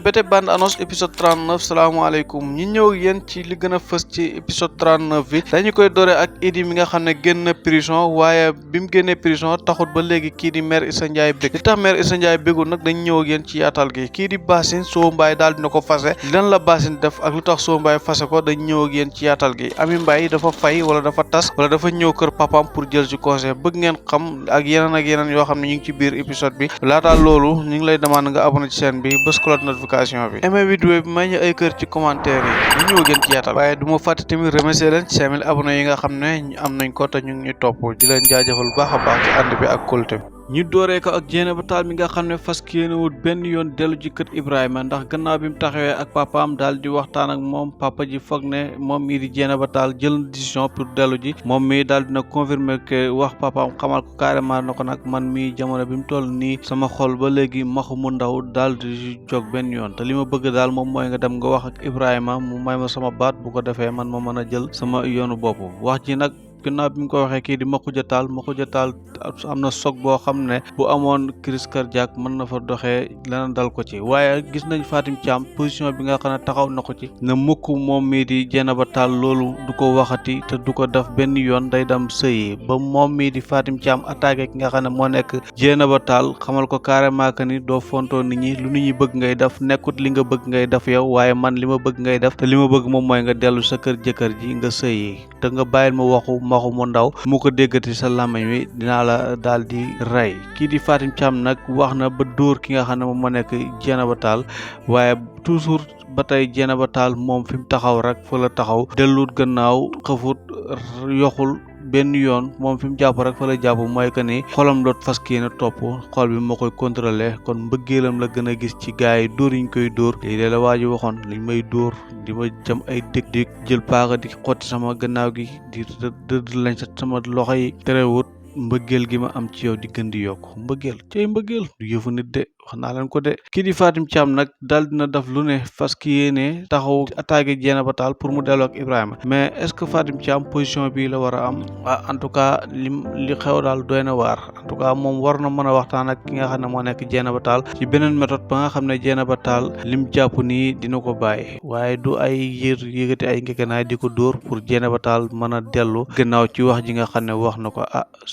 Bété bande annonce épisode 39 salaamaaleykum ñi ñëw ak yéen ci li gën a fës ci épisode 39 bi dañu koy doore ak Idy mi nga xam ne génn na prison waaye bi mu génnee prison taxut ba léegi kii di Mère Issa Ndiaye bég li tax Mère Issa Ndiaye bégul nag dañu ñëw ak yéen ci yaatal gi kii di Bassine Sow Mbaye daal dina ko fase lan la Bassine def ak lu tax Sow Mbaye fase ko dañ ñëw ak yéen ci yaatal gi Ami Mbaye dafa fay wala dafa tas wala dafa ñëw kër papam pour jël ci conseil bëgg ngeen xam ak yeneen yoo xam ne ñu ngi ci biir épisode bi laata loolu ñu ngi lay demande nga abonné ci chaîne bi bës cloche notification bi aimé vidéo bi may ñu ay kër ci commentaire yi ñu ñëw gën ci yaatal waaye du ma fàtte tamit remercier leen ci 5000 abonnés yi nga xam ne am nañ ko te ñu ngi ñu topp di leen jaajëfal baax a baax ci ànd bi ak kóolute bi ñu dooree ko ak Dieynaba Tall mi nga xam ne fas yéene wut benn yoon dellu ci kër Ibrahima ndax gannaaw bi mu taxawee ak papaam daal di waxtaan ak moom papa ji foog ne moom mii di Dieynaba Tall jël décision pour dellu ji moom mii daal dina confirmer que wax papaam xamal ko carrément na ko nag man mii jamono bi mu toll nii sama xol ba léegi maxu mu ndaw daal di jóg benn yoon te li ma bëgg daal moom mooy nga dem nga wax ak Ibrahima mu may ma sama baat bu ko defee man ma mën a jël sama yoonu bopp wax ji nag gannaaw bi mu ko waxee kii di Makhoudia Tall am na soog boo xam ne bu amoon crise cardiaque mën na fa doxee leneen dal ko ci waaye gis nañ Fatim Thiam position bi nga xam ne taxaw na ko ci ne mukk moom mii di Dieynaba Tall loolu du ko waxati te du ko def benn yoon day dem sëyi ba moom mii di Fatim Thiam attaqué ki nga xam ne moo nekk Dieynaba Tall xamal ko carrément que ni doo fontoo nit ñi lu nit ñi bëgg ngay def nekkut li nga bëgg ngay def yow waaye man li ma bëgg ngay def te li ma bëgg moom mooy nga dellu sa kër jëkkër ji nga sëyi te nga bàyyil ma maxu mu ndaw mu ko déggati sa làmmiñ wi dinaa la daal di rey kii di Fatim Thiam nag wax na ba dóor ki nga xam ne moom moo nekk Dieynaba Tall waaye toujours ba tey Dieynaba Tall moom fi mu taxaw rek fa la taxaw dellut gannaaw xëfut yoxul benn yoon moom fi mu jàpp rek fa la jàpp mooy que ni xolam doot fas yéene topp xol bi moo koy contrôler kon mbëggeelam la gën a gis ci gars yi dóor yi ñu koy dóor lii la waa ji waxoon liñ may dóor di ma jëm ay dëkk jël paaka di xotti sama gannaaw gi di dëdd lañ sama loxo yi terewut mbëggeel gi ma am ci yow di gën di yokk mbëggeel du yëfu nit de wax naa leen ko de kii di Fatim Thiam nag daal dina def lu ne fas ki yéene taxaw attaqué Dieynaba Tall pour mu delloo ak Ibrahima mais est-ce que Fatim Thiam position bi la war a am en tout cas li xew daal doy na waar en tout cas moom war na mën a waxtaan ak ki nga xam ne moo nekk Dieynaba Tall ci beneen méthode ba nga xam ne Dieynaba Tall lim jàpp nii dina ko bàyyi waaye du ay yëgati ay ngekanaay di ko dóor pour Dieynaba Tall mën a dellu gannaaw ci wax ji nga xam ne wax na ko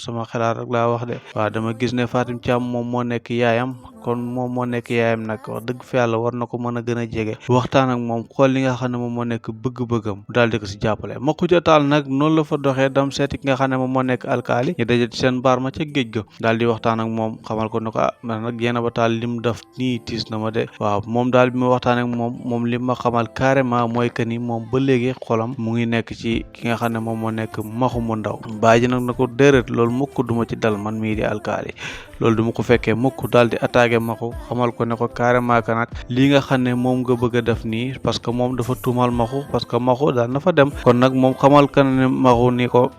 sama xalaat rek laa wax de waaw dama gis ne Fatim Thiam moom moo nekk yaayam kon moom moo nekk yaayam nag wax dëgg fa yàlla war na ko mën a gën a jege waxtaan ak moom xool li nga xam ne moom moo nekk bëgg-bëggam daal di ko si jàppale Makhoudia Tall nag noonu la fa doxee dam seeti ki nga xam ne moom moo nekk alkaali ñu daje ci seen baar ma ca géej ga daal di waxtaan ak moom xamal ko ne ko man nag Dieynaba Tall lim def nii tiis na ma de waaw moom daal bi ma waxtaan ak moom li ma xamal carrément mooy que ni moom ba léegi xolam mu ngi nekk ci ki nga xam ne moom moo nekk maxu mu ndaw bàyyi nag na ko déedéet loolu mukk duma ci dal man mii di alkaali loolu du ma ko fekkee mukk daal di attaqué Maxu xamal ko ne ko carrément que nag lii nga xam ne moom nga bëgg a def nii parce que moom dafa tuumal Maxu parce que Maxu daal na fa dem kon nag moom xamal que ne Maxu ni ko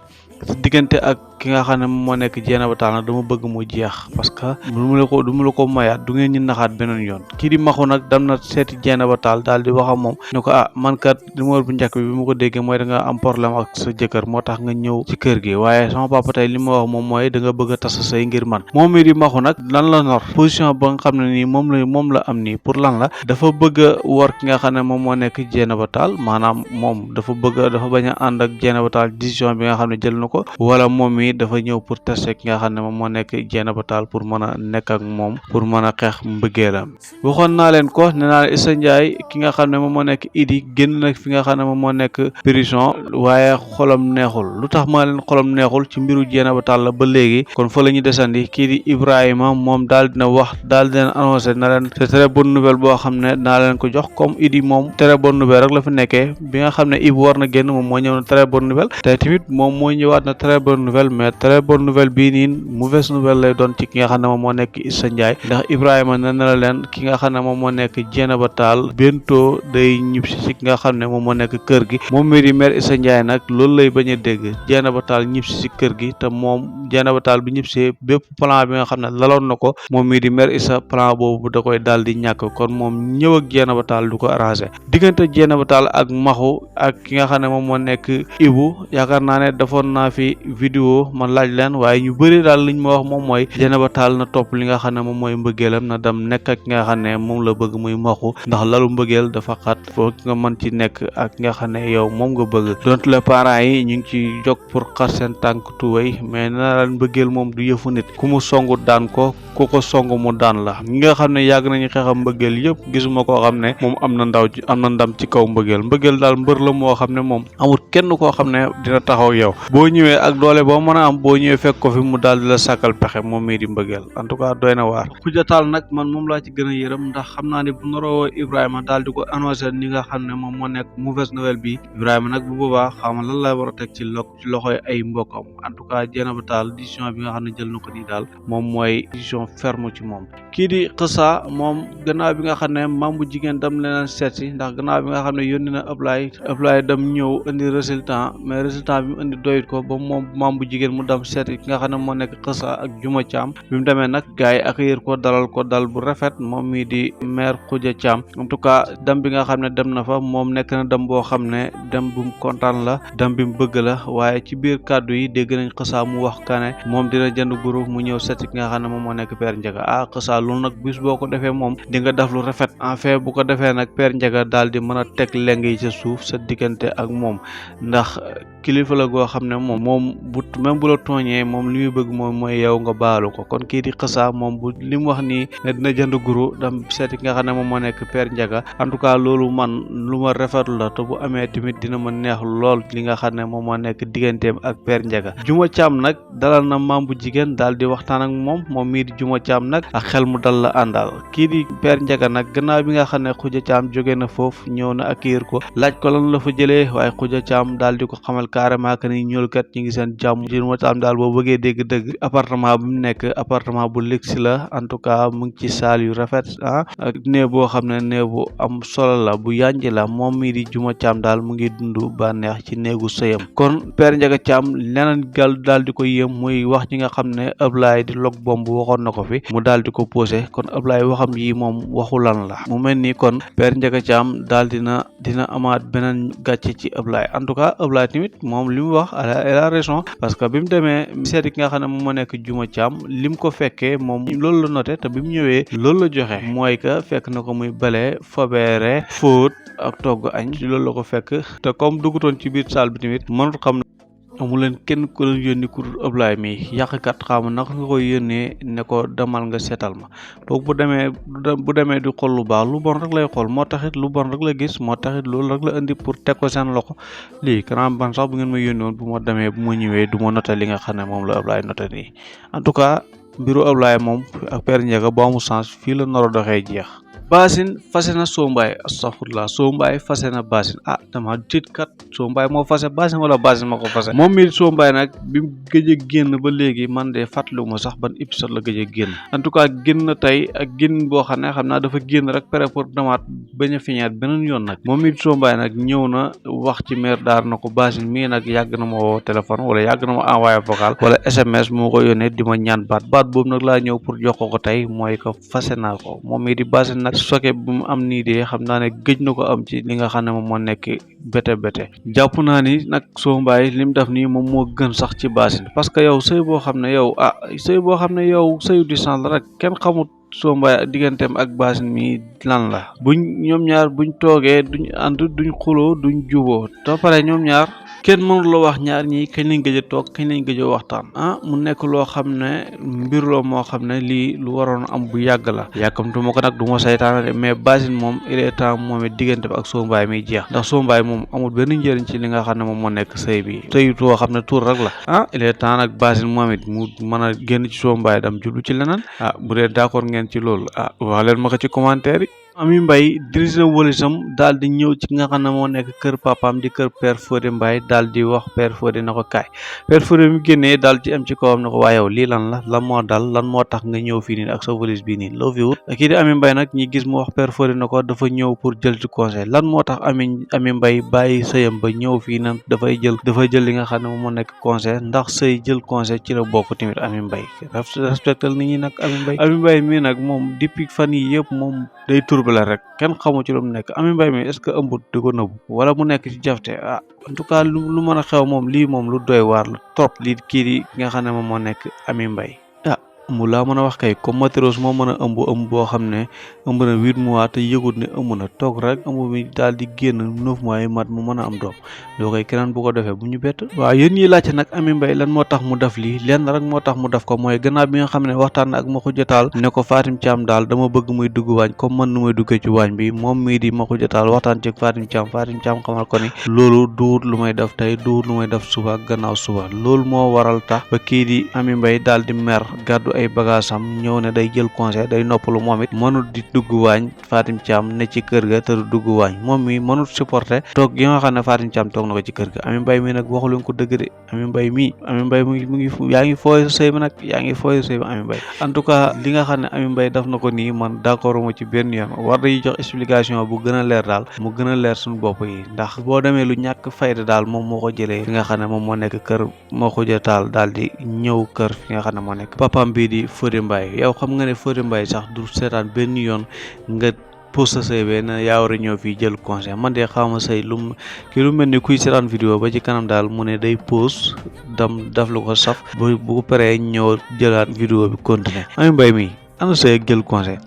diggante ak ki nga xam ne moo nekk Dieynaba Tall nag dama bëgg mu jeex parce que du mu la ko mayaat du ngeen ñi naxaat beneen yoon kii di Maxu nag dem na seeti Dieynaba Tall daal di wax ak moom ne ko man kat numéro bu njëkk bi mu ko déggee mooy da nga am problème ak sa jëkkër moo tax nga ñëw ci kër gi waaye sama papa tey li ma wax moom mooy da nga bëgg a tas say ngir man moom mii di Maxu nag lan la nor position ba nga xam ne nii moom la am nii pour lan la dafa bëgg a war ki nga xam ne moom moo nekk Dieynaba Tall maanaam moom dafa bañ a ànd ak Dieynaba Tall décision bi nga xam ne jël na ko wala moom mi dafa ñëw pour tester ki nga xam ne moom moo nekk Dieynaba Tall pour mën a nekk ak moom pour mën a xeex mbëggeelam waxoon naa leen ko ne naa Issa Ndiaye ki nga xam ne moom moo nekk Idy génn nag fi nga xam ne moom moo nekk prison waaye xolam neexul lu tax maa leen xolam neexul ci mbiru Dieynaba Tall la ba léegi kon fa la ñu desandi kii di Ibrahima moom daal dina annoncé na leen c'est très bonne nouvelle boo xam ne naa leen ko jox comme Idy moom très bonne nouvelle rek la fi nekkee bi nga xam ne Ibou war na génn moom moo ñëw na très bonne nouvelle te tamit moom moo ñëwaat na très bonne nouvelle mais très bonne nouvelle bii nii mauvaise nouvelle lay doon ci ki nga xam ne moom moo nekk Issa Ndiaye ndax Ibrahima nee na leen ki nga xam ne moom moo nekk Dieynaba Tall bientôt day ñibbisi ci ki nga xam ne moom moo nekk kër gi moom mii di Mère Issa Ndiaye nag loolu lay bañ a dégg Dieynaba Tall ñibbisi ci kër gi te moom Dieynaba Tall bi ñibbisee bépp plan bi nga xam ne laloon na ko moom mii di Mère Issa plan boobu da koy daal di ñàkk kon moom ñëw ak Dieynaba Tall du ko arrangé diggante Dieynaba Tall ak Maxu ak ki nga xam ne moom moo nekk Ibou yaakaar naa ne defoon naa fi vidéo ko ma laaj leen waaye ñu bëri daal liñ ma wax moom mooy Dieynaba Tall na topp li nga xam ne moom mooy mbëggeelam na dem nekk ak nga xam ne moom la bëgg muy maxu ndax lalu mbëggeel dafa xat foo nga mën ci nekk ak nga xam ne yow moom nga bëgg donte les parents yi ñu ngi ci jóg pour xar seen tànk tuwéy mais na laan mbëggeel moom du yëfu nit ku mu songu daan ko ku ko song mu daan la ñi nga xam ne yàgg nañu xeexam mbëggeel yëpp gisuma koo xam ne moom am na ndam ci kaw mbëggeel daal mbër la moo xam ne moom amul kenn koo xam ne dina taxaw yow boo ñëwee ak doole boo mën a am boo ñëwee fekk ko fi mu daal di la sàkkal pexe moom mii di mbëggeel en tout cas doy na waar Khoudia Tall nag man moom laa ci gën a yërëm ndax xam naa ne bu naroo Ibrahima daal di ko annoncé ni nga xam ne moom moo nekk mauvaise nouvelle bi Ibrahima nag bu boobaa xam lan lay war a teg ci loxoy ay mbokkam en tout cas Dieynaba Tall décision bi nga xam ne jël na ko nii daal moom mooy décision ferme ci moom kii di Xeusa moom gannaaw bi nga xam ne maam bu jigéen dem leneen seet si ndax gannaaw bi nga xam ne yónni na Ablaye dem ñëw indi résultat mais résultat bi mu indi doyut ko ba moom maam bu jigéen mu dem seet ki nga xam ne moo nekk Xeusa ak Juma Thiam bi mu demee nag gars yi accueillir ko dalal ko dal bu rafet moom mii di maire Khoudia Thiam en tout cas dem bi nga xam ne dem na fa moom nekk na dem boo xam ne dem bu mu kontaan la dem bi mu bëgg la waaye ci biir kàddu yi dégg nañ Xeusa mu wax ka ne moom dina jënd guru mu ñëw seet ki nga xam ne moom moo nekk Père Ndiaga Xeusa loolu nag bis boo ko defee moom di nga def lu rafet en fait bu ko defee nag Père Ndiaga daal di mën a teg leng yi ca suuf sa diggante ak moom ndax kilifa la goo xam ne moom bu même bu la tooñee moom li muy bëgg moom mooy yow nga baalu ko kon kii di Xeusa moom bu li mu wax nii ne dina jënd guru dem seeti nga xam ne moom moo nekk Père Ndiaga en tout cas loolu man lu ma rafetlu la te bu amee tamit dina ma neex lool li nga xam ne moom moo nekk digganteem ak Père Ndiaga Juma Thiam nag dalal na maam bu jigéen daal di waxtaan ak moom mii di Juma Thiam nag ak xel mu dal la àndal kii di Père Ndiaga nag gannaaw bi nga xam ne Khoudia Thiam jóge na foofu ñëw na accueillir ko laaj ko lan la fa jëlee waaye Khoudia Thiam daal di ko xamal carrément que ni ñool kat ñi ngi seen jàmm Juma Thiam daal boo bëggee dégg-dëgg appartement bi mu nekk appartement bu luxe la en tout cas mu ngi ci salle yu rafet ak néeg boo xam ne néeg bu am solo la bu yànj la moom mii di Juma Thiam daal mu ngi dund bànneex ci néegu sëyam kon Père Ndiaga Thiam leneen gal daal di ko yéem muy wax ñi nga xam ne Ablaye di log bomb waxoon na ko fi mu daal di ko posé kon Ablaye waxam yi moom waxu lan la mu mel ni kon Père Ndiaga Thiam daal dina amaat beneen gàcce ci Ablaye en tout cas Ablaye tamit moom li mu wax elle a raison parce que bi mu demee seeti ki nga xam ne moom moo nekk Juma Thiam lim ko fekkee moom loolu la noté te bi mu ñëwee loolu la joxe mooy que fekk na ko muy bale fobeere fóot ak togg añ loolu la ko fekk te comme duggutoon ci biir salle bi tamit mënut xam amul leen kenn ku leen yónni ku dul Ablaye mi yàqkat xam naka nga koy yónnee ne ko demal nga seetal ma donc bu demee di xool lu baax lu bon rek lay xool moo taxit lu bon rek la gis moo taxit loolu rek la indi pour teg ko seen loxo lii kanam ban sax bu ngeen ma yónni woon bu ma demee bu ma ñëwee du ma noté li nga xam ne moom la Ablaye noté nii en tout cas mbiru Ablaye moom ak Père Ndiaga ba mu sens fii la nar a doxee jeex. Basine fase na Sombaay astaghfirullah Sombaay fase na Basine dama tiit kat Sombaay moo fase Basine wala Basine moo ko fase moom mi Sombaay nag bi mu gëj a génn ba léegi man de fàttaliwuma sax ban épisode la gëj a génn en tout cas génn na tey ak génn boo xam ne xam naa dafa génn rek pare pour demaat bañ a fiñaat beneen yoon nag moom mi Sombaay nag ñëw na wax ci maire daar na ko Basine mii nag yàgg na ma woo téléphone wala yàgg na ma envoyé vocal wala SMS moo ko yónnee di ma ñaan baat boobu nag laa ñëw pour jox ko tey mooy ko fase naa ko moom mi di Basine nag soke bu mu am nii de xam naa ne gëj na ko am ci li nga xam ne moom moo nekk bete jàpp naa ni nag Sombaay li mu def nii moom moo gën sax ci Basine parce que yow sëy boo xam ne yow sëyu distance la rek kenn xamut Sombaay digganteem ak Basine mi lan la ñoom ñaar buñ toogee duñ ànd duñ xuloo duñ juboo te pare ñoom ñaar kenn mënul la wax ñaar ñi kañ lañ gëj a toog kañ lañ gëj a waxtaan mu nekk loo xam ne mbir loo moo xam ne lii lu waroon am bu yàgg la yàkkamtu ma ko nag du ma saytaana de mais Basine moom il est temps moom it diggante bi ak Sombaay miy jeex ndax Sombaay moom amul benn njëriñ ci li nga xam ne moom moo nekk sëy bi sëyutoo xam ne tuur rek la il est temps nag Basine moom it mu mën a génn ci Sombaay dam jublu ci leneen bu dee d'accord ngeen ci loolu wax leen ma ko ci commentaire yi Ami Mbaye dirigé walisam daal di ñëw ci nga xam ne moo nekk kër papaam di kër Père Fodé Mbaye daal di wax Père Fodé na ko kaay Père Fodé mi génnee daal ci am ci kawam ne ko waa yow lii lan la lan moo dal lan moo tax nga ñëw fii nii ak sa valise bii nii loo fi wut kii di Ami Mbaye nag ñi gis mu wax Père Fodé na ko dafa ñëw pour jël ci conseil lan moo tax Ami Mbaye bàyyi sëyam ba ñëw fii na dafay jël li nga xam ne moom moo nekk conseil ndax sëy jël conseil ci la bokk tamit Ami Mbaye respectal nit ñi nag Ami Mbaye mii nag moom depuis fan yi yëpp moom day turbe la rek kenn xamu ci lu mu nekk Amy Mbaye mi est-ce que ëmbut di ko nëbbu wala mu nekk ci jafte en tout cas lu mën a xew moom lii moom lu doy waar la trop lii kii di nga xam ne moom moo nekk Amy Mbaye mu laa mën a wax kay comme Matros moo mën a ëmb boo xam ne ëmb na 8 mois te yëgut ne ëmb na toog rek ëmb mi daal di génn 9 mois yi mat mu mën a am doom loo koy keneen bu ko defee bu ñu bett waaw yéen ñiy laajte nag Amy Mbaye lan moo tax mu def lii lenn rek moo tax mu def ko mooy gannaaw bi nga xam ne waxtaan na ak Makhoudia Tall ne ko Fatim Thiam daal dama bëgg muy dugg waañ comme man nu may duggee ci waañ bi moom mii di Makhoudia Tall waxtaan ci Fatim Thiam xamal ko ni loolu duut lu may def tey duut lu may def suba gannaaw suba loolu moo waral tax ba kii di Amy Mbaye daal di mer gàddu ay bagaasam ñëw ne day jël conseil day noppalu moom it mënut di dugg waañ Fatim Thiam ne ci kër ga te du dugg waañ moom mi mënut supporter toog yi nga xam ne Fatim Thiam toog na ko ci kër ga Amy Mbaye mi nag waxu leen ko dëgg de Amy Mbaye mu ngi yaa ngi fooy sëy bi nag yaa ngi fooy sëy bi Amy Mbaye en tout cas li nga xam ne Amy Mbaye daf na ko nii man d'accord ma ci benn yoon war dañuy jox explication bu gën a leer daal mu gën a leer suñu bopp yi ndax boo demee lu ñàkk fayda daal moom moo ko jëlee fi nga xam ne moom moo nekk kër Makhoudia Tall daal di ñëw kër fi nga xam ne moo nekk papam bii di Fodé Mbaye yow xam nga ne Fodé Mbaye sax du seetaan benn yoon nga pose sa CV na yaa war a ñëw fii jël conseil man de xawma sëy lu mel ni kuy seetaan vidéo ba ci kanam daal mu ne day pose daf lu ko saf bu ko paree ñëw jëlaat vidéo bi continuer Amy Mbaye mi ana sëy ak jël conseil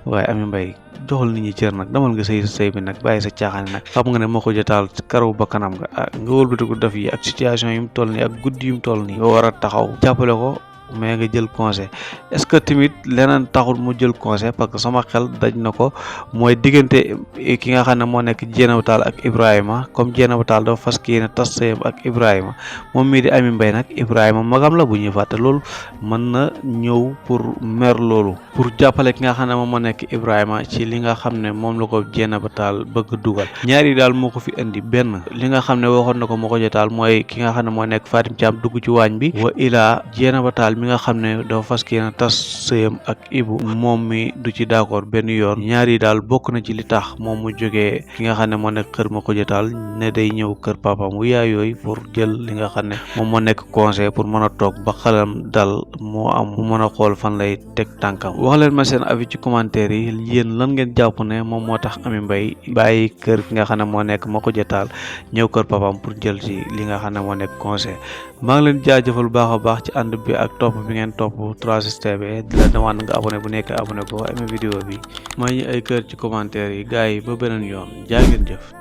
waaye Amy Mbaye joxal nit ñi cër nag damal nga sëy sa sëy bi nag bàyyi sa caaxaan nag xam nga ne Makhoudia Tall karaw ba kanam nga nga wëlbatiku def yi ak situation yi mu toll nii ak guddi yi mu toll nii nga war a taxaw jàppale ko mais nga jël conseil est-ce que tamit leneen taxul mu jël conseil parce que sama xel daj na ko mooy diggante ki nga xam ne moo nekk Dieynaba Tall ak Ibrahima comme Dieynaba Tall dafa fas yéene tas sëyam ak Ibrahima moom mii di Amy Mbaye nag Ibrahima magam la bu ñuy fàtte loolu mën na ñëw pour mer loolu pour jàppale ki nga xam ne moom moo nekk Ibrahima ci li nga xam ne moom la ko Dieynaba Tall bëgg dugal ñaari daal moo ko fi indi benn li nga xam ne waxoon na ko Makhoudia Tall mooy ki nga xam ne moo nekk Fatim Thiam dugg ci waañ bi wa ilaa Dieynaba Tall mi nga xam ne dafa fas yéene tas sëyam ak Ibou moom mi du ci d'accord benn yoon ñaar yi daal bokk na ci li tax moom mu jógee ki nga xam ne moo nekk kër Makhoudia Tall ne day ñëw kër papa mu yaay yooyu pour jël li nga xam ne moom moo nekk conseil pour mën a toog ba xelam dal moo am mu mën a xool fan lay teg tànkam wax leen ma seen avis ci commentaire yi yéen lan ngeen jàpp ne moom moo tax Amy Mbaye bàyyi kër ki nga xam ne moo nekk Makhoudia Tall ñëw kër papam pour jël ci li nga xam ne moo nekk conseil maa ngi leen jaajëfal baax a baax ci ànd bi ak topp bi ngeen topp 3STV di la demande nga abonné bu nekk abonné ko aimé vidéo bi may ñu ay kër ci commentaire yi gars yi ba beneen yoon jaa ngeen jëf